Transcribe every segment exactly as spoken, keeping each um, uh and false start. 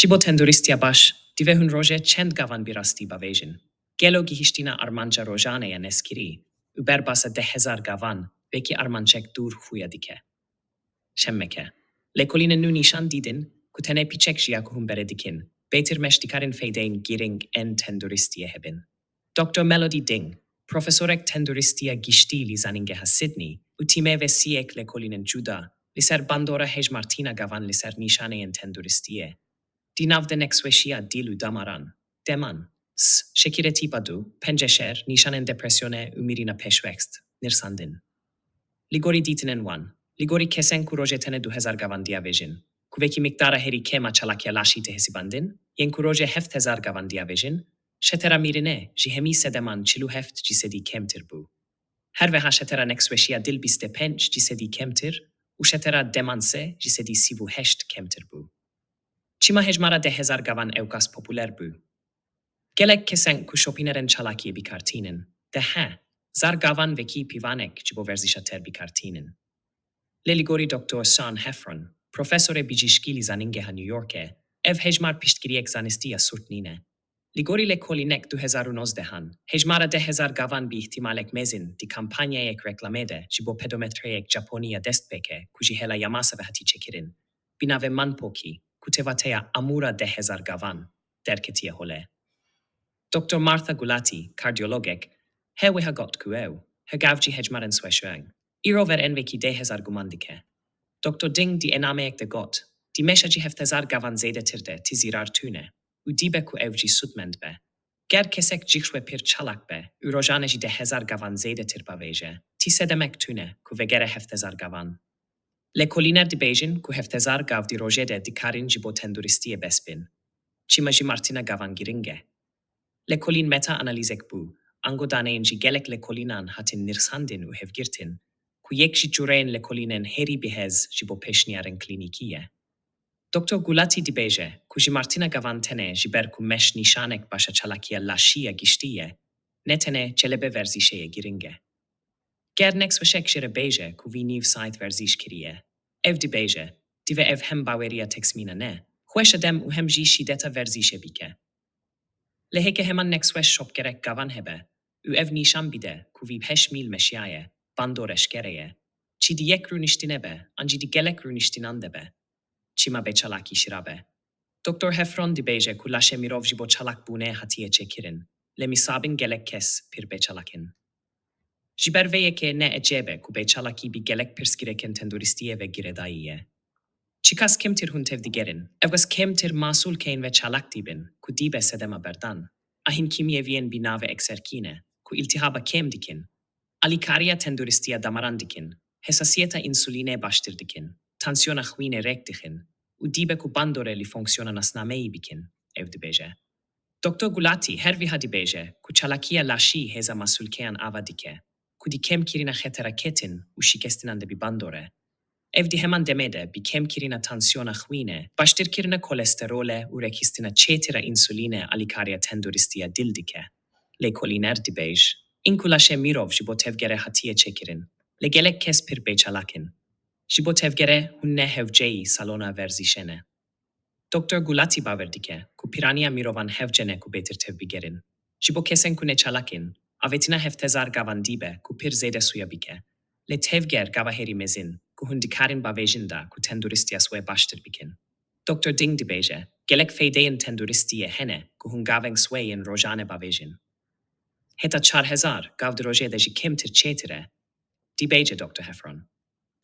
Ji bo tenduristiya baş, divê hûn rojê çend gavan bi rastî bavêjin. Gelo gihiştina armanca rojan e ya neskirî û ber basa deh hezar gavan, vekî armancek dûr xuya dike? Şemeke. Lêkolînên nû nîşan didin ku tenê piçek ji ya ku hûn berê dikin, bêtir meş dikarin feydeyên girîng ên tenduristiyê hebin. Doktor Melody Ding, profesorek tenduristiya giştî li Zanîngeha Sydney û tîmê ve siyek lêkolînên cuda, li ser bandora hejmartina gavan li ser nîşaneyên tenduristiyê, di nav de nexweşiya dil û damaran, deman, s, şekîretî badu, penceşer, nîşanên depresyonê û mirîna pêşwext, nirsandin. Li gorî dîtinên wan, li gorî kesên ku rojê tenê du hezar gavan diyavêjin, ku vekî miqdara herî kêm a çalakiya laşî tê hesibandin, yên ku rojê heft hezar gavan diyavêjin, şetera mirinê ji hemî sedeman çil û heft cîsedî kêmtir bû. Her wiha şetera nexweşiya dil bîst û pênc cîsedî kêmtir û şetera demanse cîsedî sî û heşt kêmtir bû. Çima hejmara deh hezar gavan ewqas populer bû? Gelek kesên ku şopînerên çalakiyê bi kar tînin, deh hezar gavan wekî pîvanek ji bo werzîşa têr bi kar tînin. Lê li gorî Doktor Sean Heffron, profesorê bijîşkî li Zanîngeha New Yorkê, ev hejmar piştgiriyek zanistî ya sûrt nîne. Li gorî lêkolînek du hezar û nozdeh an, hejmara deh hezar gavan bi îhtîmalek mezin di kampanyayek reklamê de ji bo pedometreyek Japonî ya dest pê ke ku ji hêla Yamasa ve hatî çêkirin, bi navê Manpoki, ku tê vateya amûra deh hezar gavan, derketiye holê. Doktor Martha Gulati, kardiyologek, her wiha got ku ew, her gav jî hejmarên sweşoyan, îro ver ên wekî deh hezar guman dike. Doktor Ding di enameyek de got, di meşa jî heft hezar gavan zêdetir de ti zîrar tune û dîbe ku ev jî sûdmend be. Ger kesek cixwe pir çalak be û rojane jî deh hezar gavan zêdetir bavêje, ti sedemek tune ku vegere heft hezar gavan. Lêkolîner dibêjin ku heft hezar gav di rojê de dikarin ji bo tenduristiyê bes bin. Çima jî martina gavan girîng e? Lêkolîn meta-analîzek bû, ango daneyên ji gelek lêkolînan hatin nirsandin û hevgirtin, ku yek ji cureyên lêkolînên herî bihêz ji bo pêşniyarên klînîkî ye. Doktor Gulati dibêje ku ji martina gavan tenê ji ber ku meş nîşanek baş a çalakiya laşî ya giştî ye, ne tenê çelebê werzîşê ye girîng e. Ger nexweşek jê re bêje ku vî nîv saet werzîş kiriye, ev dibêje, divê ev hem baweriya teksmîna ne, xweşa dem û hem jî şîdeta werzîşê bike. Lê heke heman nexweş şopgerek gavan hebe û ev nîşan bide ku vî heşt mîl meşiyaye, bandor eşkere ye, çi di yek rûniştine be, an jî di gelek rûniştinan de be, çima bê çalakî şira be? Doktor Heffron dibêje ku laşê mirov ji bo çalakbûnê hatiye çêkirin, lê misabin gelek kes pir bê çalak in. Ji ber vê yekê ne ecêb e ku bê çalakî bi gelek pirsgirêkên tenduristiyê ve girêdayî ye. Çiqas kêmtir hûn tevdigerin, ewqas kêmtir masûlkeyên ve çalak dibin, ku dîbe sedema berdan. Ahîn kîmyeviyên bi navê ekserkî ne, ku îltihaba kêm dikin, alîkariya tenduristiya damaran dikin, hesasiyeta însulînê baştir dikin, tansiyona xwînê rêk dixin û dîbe ku bandorê li fonksiyona nasnameyî bikin, ew dibêje. Doktor Gulati her wiha dibêje ku çalakiya laşî hêza masûlkeyan ava dike, ku di kêmkirina xetera ketin û şikestinan de bi bandor e. Ev di heman demê de bi kêmkirina tansiyona xwînê, baştirkirina kolesterolê û rêkxistina çêtir a însulînê alîkariya tenduristiya dil dike. Lêkolîner dibêj, in ku laşê mirov ji bo tevgerê hatiye çêkirin, lê gelek kes pir bê çalak in. Ji bo tevgerê hûn ne hewceyî salona werzîşê ne. Doktor Gulati bawer dike ku piraniya mirovan hewce ne ku bêtir tevbigerin. Ji bo kesên ku ne çalak in, avêtina heft hezar gavan dîbe ku pir zêde sûya bike. Lê tevger gava herî mezin ku hûn dikarin bavêjin da ku tenduristiya wê baştir bikin. Doktor Ding dibêje, gelek feydeyên tenduristiyê hene ku hûn gavên wê yên rojane bavêjin. Heta çar hezar gav di rojê de jî kêmtir çêtir e, dibêje Doktor Heffron.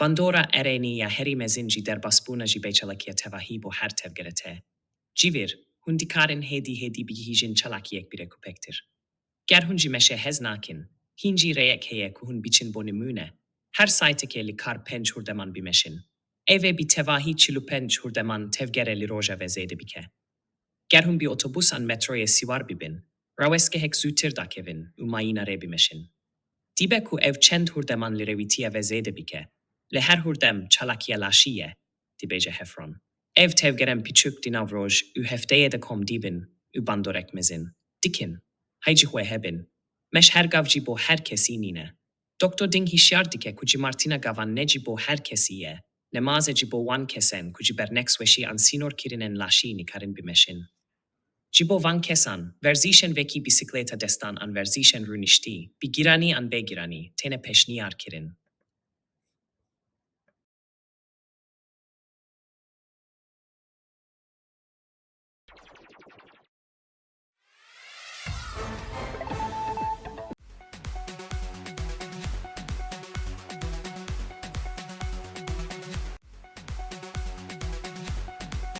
Bandora erênî ya herî mezin jî derbasbûna ji bêçalakiya tevahî bo her tevgerê tê. Civîr, hûn dikarin hêdî hêdî bigihîjin çalakiyek bi rêkûpêktir. Ger hûn ji meşê hez nakin, hîn jî rêyek heye ku hûn biçin bo nimûne, her saetekê li kar pênc hurdeman bimeşin. Ev ê bi tevahî çil û pênc hurdeman tevgerê li roja ve zêde bike. Ger hûn bi otobûs an metroyê siwar bibin, rawestgehek zûtir dakevin û mayîna rê bimeşin. Dîbe ku ev çend hurdeman li rêwîtiya ve zêde bike, lê her hurdem çalakiya laşî ye, dibêje Heffron. Ev tevgerên piçûk di nav roj û hefteyê de kom dîbin û bandorek mezin dikin. Hey jî wê hebin. Meş her gav jî bo her kesî nîne. Doktor Ding hişyar dike ku cîmartina gavan ne jî bo her kesî ye, Nemaze ji bo wan kesên ku ji ber nexweşî an sînor kirînên laşî nikarin bimeşin. Ji bo van kesan, werzîşên wekî bîsikleta destan an werzîşên rûniştî, bi giranî an bê giranî, têne pêşniyar kirin.